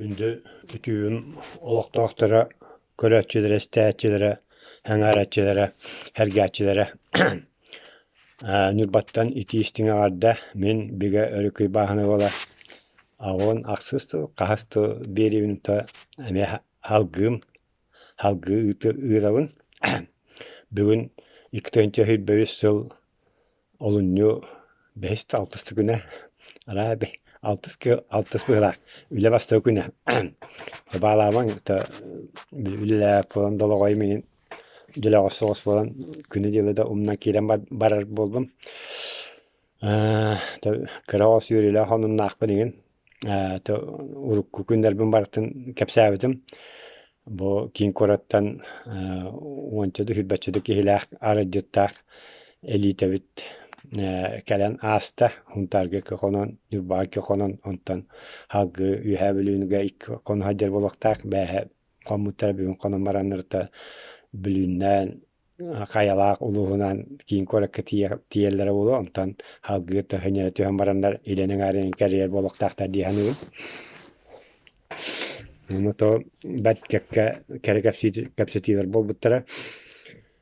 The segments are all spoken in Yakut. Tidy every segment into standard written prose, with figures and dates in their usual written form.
Күндү үтүөм олохтоохторо, көрөөччүлэрэ, истээччилэрэ, сэҥээрээччилэрэ, сэргээччилэрэ Ньурбаттан итии истиҥ эҕэрдэ! Мин Бигэ Өрүкүй Бааһынай уола аҕыан ахсыс сыл, хаһыс сыл биэриибин эмиэ салгыым, салгыы ыытабын. Бүгүн 2023 сыл Олунньу бэһис да алтыс да күнэ, араа алтыс алтыс быһыылаах үлэ бастакы күнэ. Баалаабаҥ үлэлээбит буолан долоҕой миигин дьөлөҕөс соҕус буолан күнү-дьылы да умнан киирэн барар буоллум. Кыра оҕус үөрүүлээх сонуннаахпын игин урукку күннэрбин барытын кэпсээбитим. Бу киин куораттан уонча да сүүрбэччэ да киһилээх арыалдьыттаах элиитэбит кэлэн ааста. Һунтаарга икки хонон, Ньурбаҕа икки хонон, онтон салгыы Үөһээ Бүлүүнүгэ икки хоно сылдьар буолуохтаах. Бээһэ хоммуттара бүгүн хонон бараннарыта Бүлүүннээн Хайалаах улууһунан киин куоракка тиийэллэрэ буолуо, онтон салгыы тыһыынча түһэн бараннар илин эҥээрин кэрийэр буолуохтаахтар дии саныыбын. Ону то бэрт кэккэ кэрэ кэпсэтиилэр буолбуттара.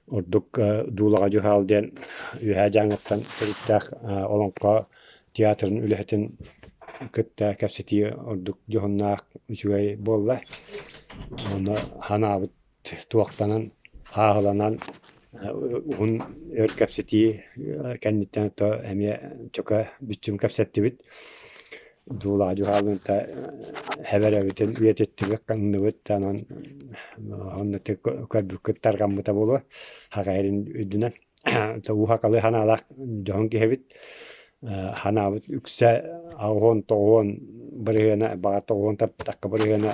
Ордук Дуулаҕа Дьуһаал диэн Үөһээ Дьааҥыттан төрүттээх Олоҥхо театрын үлэһитин кытта кэпсэтии ордук дьоһуннаах үчүгэй буолла. Ону санаабыт туохтанан, хааһыланан уһун өр кэпсэтии кэнниттэн то эмиэ чөкө бүччүм кэпсэттибит. Дуулаа дьуһаалыынта эбэрэбитин үйэтиттибит, ханныбыт, онон онно көрбүккүт тарҕаммыта буолуо Саха сирин үрдүнэн. Уу-хакалыы санаалаах дьоһун киһибит. Санаабыт үксэ 89 бырыһыана, баҕар 90 таппатахха бырыһыана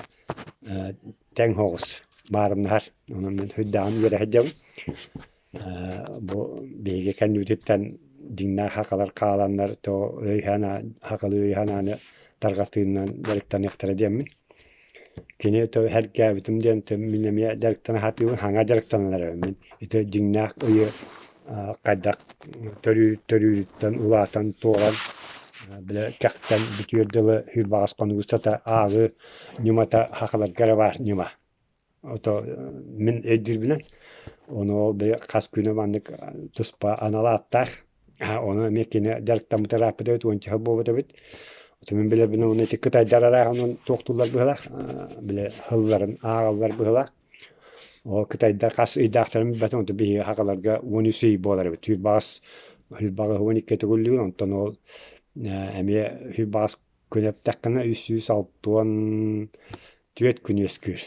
тэҥ соҕус баарымнаһар. Онон мин сүрдээҕин үөрэ сылдьабын. Бу биһиги кэннибититтэн дьиҥнээх сахалар хааланнар то өй-санаа сахалыы өй-санааны тарҕатыынан дьарыктаныахтара диэммин. Кини то сэргээбитим диэн мин эмиэ дьарыктана сатыыбын, саҥа дьарыктанан эрэбин мин. Ити дьиҥнээх ыйы хайдах төрүүрүттэн улаатан туолан бile кэхтэн бүтүөр дылы сүүрбэҕэс хонук устата ааҕыы ньымата сахаларга эрэ баар ньыма. Ото мин өйдүүрбүнэн ону ол бэйэ хас күнэ маннык туспа анал ааттаах ону эмиэ кини дьарыктаммыта ырааппыт эбит уонча сыл буолбут эбит. Ото мин билэрбинэн уонна ити кытайдар арааһынан туохтууллар быһыылаах били сылларын ааҕаллар быһыылаах. Ол кытайдар хас ыйдаахтарын билбэтим, онтон биһиги сахаларга 13 ый буолар эбит. Сүүрбэҕэс сүүрбэҕэс 12 төгүллүүр, онтон ол эмиэ сүүрбэҕэс күн эптэххинэ 364 күн үөскүүр.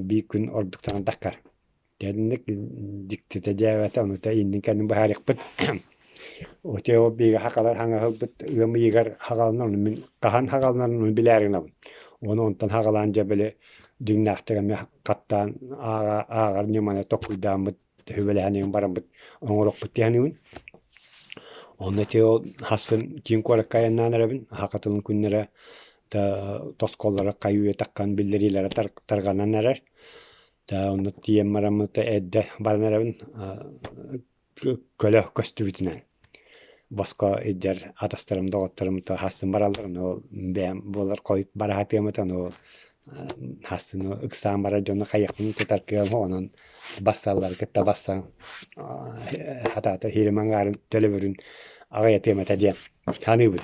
Биир күн ордуктанан таххар. Кэнник дьиктитэ дьээбэтэ, онута иннин-кэннин быһаарыахпыт. Оте ол биһиги сахалар хаҥаһылбыт ыам ыйыгар хаҕаланар, ону мин хаһан хаҕаланарын ону билээри гынабын. Ону онтон хаҕалаан дьэ били дьиҥнээхтик эмиэ хаттаан ааҕар ньыманы толкуйдааммыт, сүбэлэһэн иһэн бараммыт оҥоруохпут диэхиниҥин. Онно ити ол хассын киин куоракка айаннаан эрэбин, саха тылын күннэрэ тосхоллоро хайыы-үйэ таххан биллэриилэрэ тарҕанан эрэр. Онно тиийэн бараммыт эрдэ баран эрэбин көлө көстүбүтүнэн босхо илдьэр атастарым, доҕотторум хасын бараллар, ону бэйэм буолар хойут бара сатыам этэ, ону хасын ыксаан барар дьону хайыахпын тутар кыаҕым суох, онон бассаллары кытта бассан хатаата иһирим аҥаарын төлөбүрүн аҕыйатыам этэ диэн саныыбын.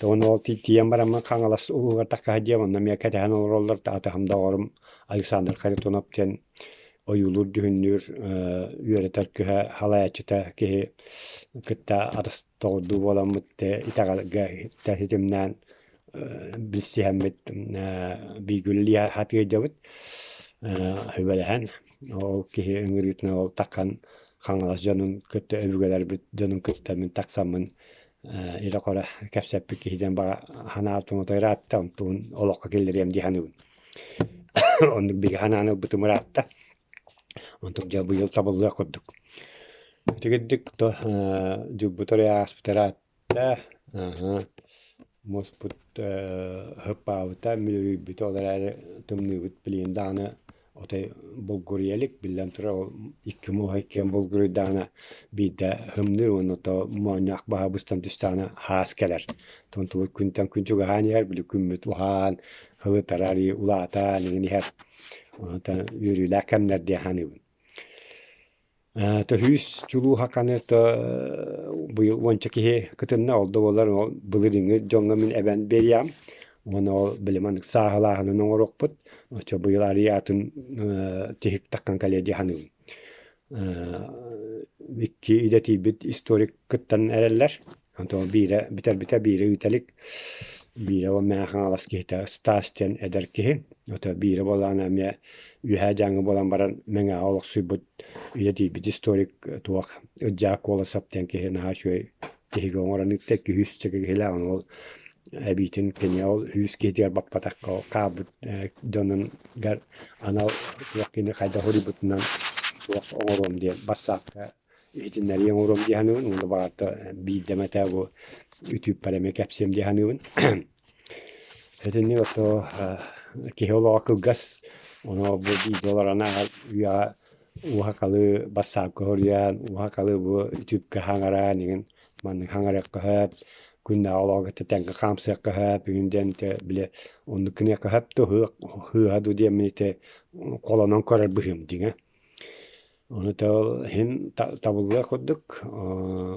Ону ол тиийэн бараммын Хаҥалас улууһугар тахха диэм, онно эмиэ кэтэһэн олороллор, атаһым доҕорум Александр Харитонов диэн ойуулуур-дьүһүннүүр үөрэтэр кыһа салайааччыта киһи кытта атас доҕордуу буоламмыт итэҕэлгэ ситимнээн билсиһэммит бииргэ үлэлии сатыы сылдьабыт сүбэлэһэн ол киһи ыҥырыытынан ол таххан Хаҥалас дьонун кытта өбүгэлэрбит дьонун кытта мин тахсаммын илэ-хоро кэпсэппит киһи диэн баҕа санаабытым отой ыраатта, онтубун олоххо киллэриэм дии саныыбын. Оннук бигэ санааны ылбытым ыраатта. Онтук дьэ быйыл табыллыах курдук. Итигирдик то дьылбыт эрэ ааспыт ыраатта. Муоспут хыппаабыта, мүлүрүйбүтэ, ол эрээри тымныыбыт билигин даҕаны Отой булгуруйа илик, биллэн турар, ол икки муоһа иккиэн булгуруйдаҕына биирдэ ымныыр уонна то моонньоох баһа быстан түстэҕинэ хаас кэлэр. Онтубут күнтэн күн чугаһаан иһэр, били күммүт уһаан, һылытара арыый улаатан иҥин иһэр. Онтон үөрүүлээх кэмнэр диэн саныыбын. Төһүүс чулуу хаканы быйыл уонча киһи кытынна, ол да буоллар ол былырыыҥҥы дьоҥҥо мин эбэн биэриэҕим. Уонна ол били маннык сааһылааһынын оҥоруохпут. Оччо быйыл арыый атын тиһик таххан кэлиэ дии саныыбын. Икки идэтийбит историк кыттан эрэллэр. Онтон биирэ бүтэрбитэ, биирэ ыыта илик. Биирэ ол Мэҥэ Хаҥалас киһитэ Стас диэн эдэр киһи. Ото биирэ буоллаҕына эмиэ Үөһээ Дьааҥы буолан баран Мэҥэҕэ олохсуйбут идэтийбит историк туох Ылдьаа Колосов диэн киһи наһаа үчүгэй тиһиги оҥорон ыытта. Икки сүүсчэкэ киһилээх ону ол эбиитин кини ол үс киһитигэр баппатахха хаалбыт дьонугар анал туох кини хайдах уруйбутунан туох оҥоруом диэн бассаапка иһитиннэрии оҥоруом дии саныыбын уонна баҕарда биирдэ эмэтэ бу үтүүппэр эмиэ кэпсиэм дии саныыбын. Итинник ото киһи олоҕо кылгас, ону бу биирдэ олорон ааһар үйэҕэ уһакалы бассаапка суруйан, уһакалы бу үтүүпкэ хаҥараан игин маннык хаҥарыахха сөп, күннээҕи олоҕу кытта тэҥҥэ хаамсыахха сөп игин диэн ити били оннук гыныахха сөп дуу, сыыһа дуу диэммин ити холонон көрөр быһыым дьиҥэ. Ону ол иһин табыллыах курдук,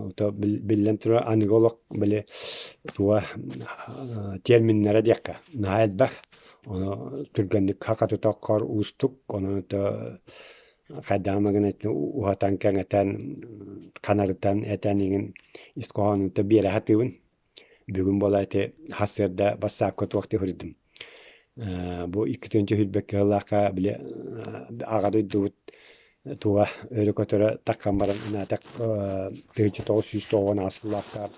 ото биллэн турар аныгы олох били туга терминнэрэ диэххэ наһаа элбэх. Ону түргэнник хакатыта оххор уустук, ону то хайдах эмэ гына уһатан кэҥэтэн, ханарытан этэн иҥин ис хоһоонун биэрэ сатыыбын. Бүгүн буола ити сарсыарда бассаапка туох дии суруйдум. Бу икки тыһыынча сыллаахха били аҕа дойдубут туга өрө көтөрө таххан баран ынаатах 1998 сыллаахха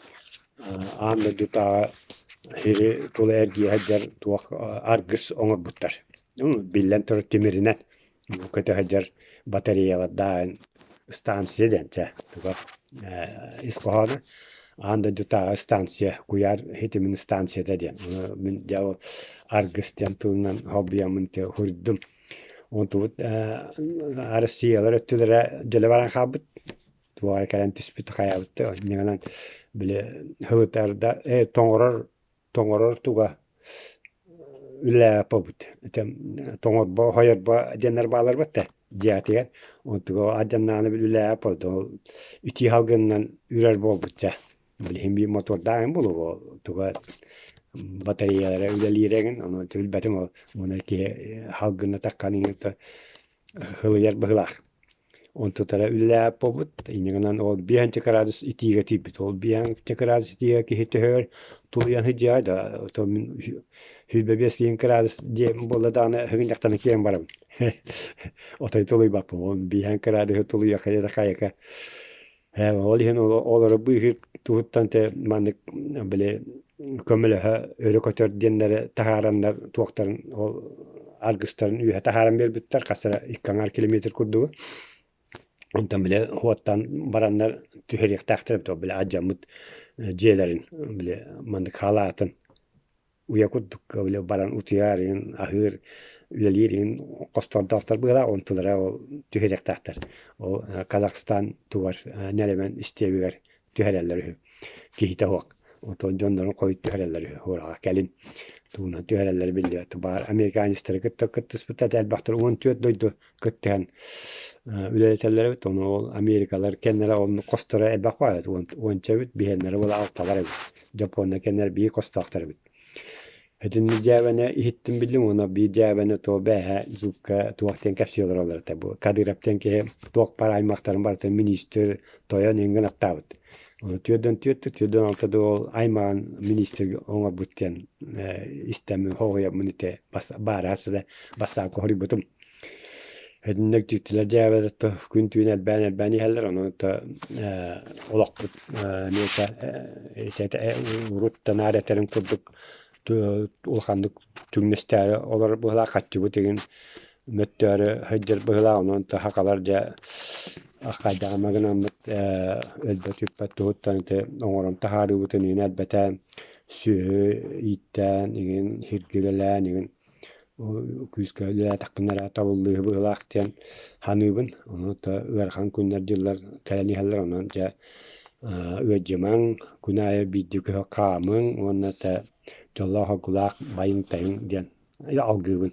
аан дойдутааҕы сири тула эргийэ сылдьар туох аргыс оҥорбуттар. Биллэн турар тимиринэн көтө сылдьар батареялардаан станция диэн чэ туга ис хоһооно аан дойдутааҕы станция куйаар ситимин станцията диэн мин дьэ ол аргыс диэн тылынан холбуйаммын суруйдум онтубут Россиялар өттүлэрэ дьөлө баран хаалбыт туох эрэ кэлэн түспүт хайаабыт инньэ били һылытар да тоҥорор тоҥорор туга үлэлээбэппит тоҥорбо хойорбо диэннэр баалларбыт да дьиэтигэр онтуга алдьаннаҕына үлэлээбэт ол итии салгынынан үрэр буолбут дьэ билигин биир мотуордаах эҥин буолуо туга батареялара үлэлиир эҥин ону билбэтим ол уонна киһи салгынна таххан Һылыйар быһыылаах. Онтутара үлэлээбит буолбут, инньэ гынан ол биэһинчэ кыраадыс итиигэ тиийбит. Ол биэһинчэ кыраадыс итиигэ киһи төһөр тулуйан сылдьыаҕай да, то мин 105 диэн кыраадыс диэн буолла даҕаны сыгынньахтана киирэн барабын. Отой тулуйбаппын. Ол биэһэн кыраадыһы тулуйуохха диэтэ хайака. Ол иһин олору быыһыыр туһуттан те маннык били көмөлөһө өрө көтөр диэннэри таһаараннар туохтарын ол аргыстарын үөһэ таһааран биэрбиттэр хас эрэ икки аҥаар километр курдугу. Онтон били уоттан бараннар түһэриэхтээхтэр эбит били алдьаммыт дьиэлэрин били маннык халаатын уйа курдук били баран утуйар иһин аһыыр үлэлиир иһин хостордоохтор быһыылаах онтулара ол түһэриэхтээхтэр ол Казахстан тугар нэлэмэн истиэбигэр түһэрэллэр үһү киһитэ суох оттон дьоннорун хойут түһэрэллэр үһү ураҕа кэлин тугунан түһэрэллэрэ биллибэт баар американецтары кытта кыттыспыттар элбэхтэр 14 дойду кыттыһан үлэлэтэллэр эбит ону ол америкалар кэннэрэ оннук хосторо элбэх баар эбит уонча эбит биһиэннэрэ буола алталар эбит Дьоппуоннар кэннэр биир хостоохтор эбит. Итинник дьээбэни иһиттим биллим уонна биир дьээбэни туох бээһэ зубка туох диэн кэпсии олороллор этэ. Бу Кадыров диэн киһи туох баар аймахтарын барытын министр тойон иҥин аттаабыт. Ону түөрдэн түөрт түөрдэн алта да ол аймаҕын министр оҥорбут диэн истэммин хоһуйаммын ити баара сыта бассаапка хоруйбутум. Итинник дьиктилэр дьээбэлэр күн-түүн элбээн-элбээн иһэллэр, онон олохпут урут да наар этэрин курдук улаханнык түҥнэстээри олорор быһыылаах, хаччыбыт игин мөттөөрү сылдьар быһыылаах, онон сахалар дьэ хайдах эмэ гынаммыт өлбөт-сүппэт туһуттан ити оҥорон таһаарыыбытын игин элбэтэн, сүөһү ииттээн игин, сиргэ үлэлээн игин. Күүскэ үлэлээтэхпинэ эрэ табыллыыһы быһыылаах диэн саныыбын. Ону ыарахан күннэр-дьыллар кэлэн иһэллэр, онон дьэ ыалдьымаҥ, күн аайы биирдии көһө хаамыҥ уонна дьоллоох-соргулаах байыҥ-тайыҥ диэн алгыыбын.